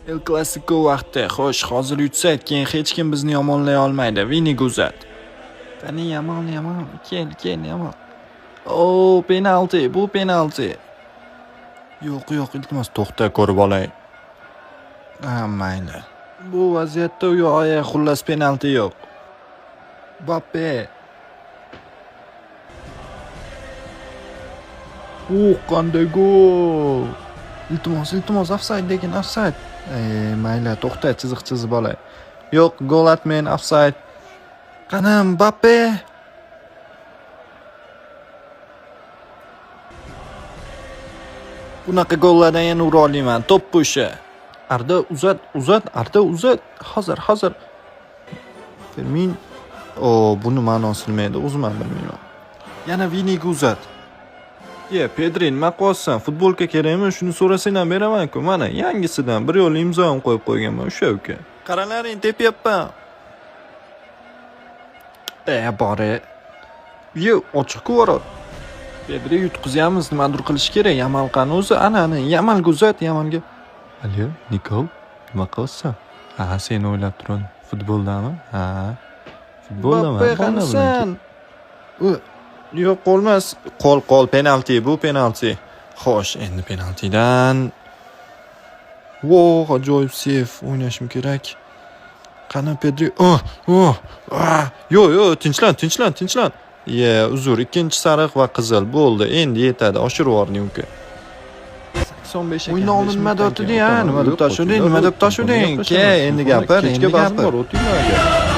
El Clasico vaqti. Xo'sh, hozir yutsak, keyin hech kim bizni yomonlay olmaydi. Vini uzat. Qani Yamal, Yamal, kel, kel Yamal. O, penalti, bu penalti. Yo'q, yo'q, iltimos to'xta, ko'rib olay. Ha, mayli. Bu vaziyatda u yo'q, xullas penalti yo'q. Mbappe. U qanday gol! Iltimos, iltimos, ofsayd degan, ofsayd. Mayli, to'xta, chiziq chizib olay. Yo'q, gol atmayin, ofsayd. Qani Mbappe. Bunaqa gollardan yana ura olmayman. To'p o'sha. Arda uzat, uzat, Arda uzat. Hozir, hozir. Fermin. O, buni ma'nosi nima edi? O'zim ham bilmayman. Yana Viniga uzat. Ye, Pedri, nima qilyapsan? Futbolka kerakmi? Shuni so'rasang ham beraman-ku. Mana, yangisidan bir yo'l imzo ham qo'yib qo'yganman o'sha uka. Qaralaring, tepyapman. Bori. Ye, ochiq-ku varot. Pedri yutqizyapmiz, nimadir qilish kerak. Yamal qani o'zi? Ana, ana, Yamalga uzat, Yamalga. Alo, Nikol, nima qilyapsan? Ha, seni o'ylab turdim. Futboldami? Ha. Futboldami? Mbappe qanisan? Yo'q, qo'lmas. Qo'l, qo'l, penalti, bu penalti. Xo'sh, endi penaltidan. Vo, ajoyib seyf, o'ynashim kerak. Qani Pedri? Oh, oh, ah. Yo'q, yo'q, tinchlan, tinchlan, tinchlan. Ye, uzr, ikkinchi sariq va qizil bo'ldi. Endi yetadi, oshirib yubording uka. 85 ekan. O'yin oldin nima deb nima deb tashlading? Nima deb tashlading? Ke, endi gapir, endi gapir. O'tinglar.